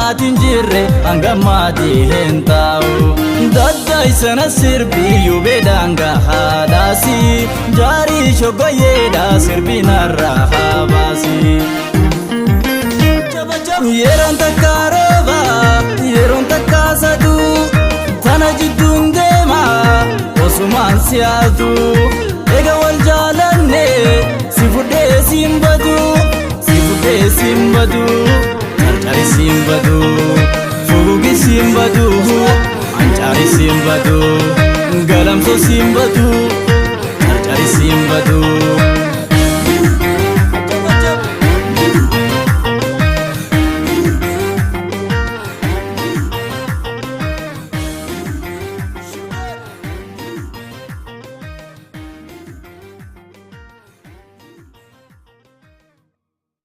Ati hin jirre hanga maatii hin taa'u. Daddaysana sirbii yuubeedhaan gahaadhaasi, jaarii shoggoyyeedha sirbinarraa haabaasi. Yeroon takka rooba, yeroon takka saduu, tana jidduun deema osumaan siyaatu. Ega wal jaalanne, si fudhee siin badu, si fudhee siin badu, carcari siin badu, fuugi siin badu, ancaari siin badu, galamsoo siin badu, carcari siin badu.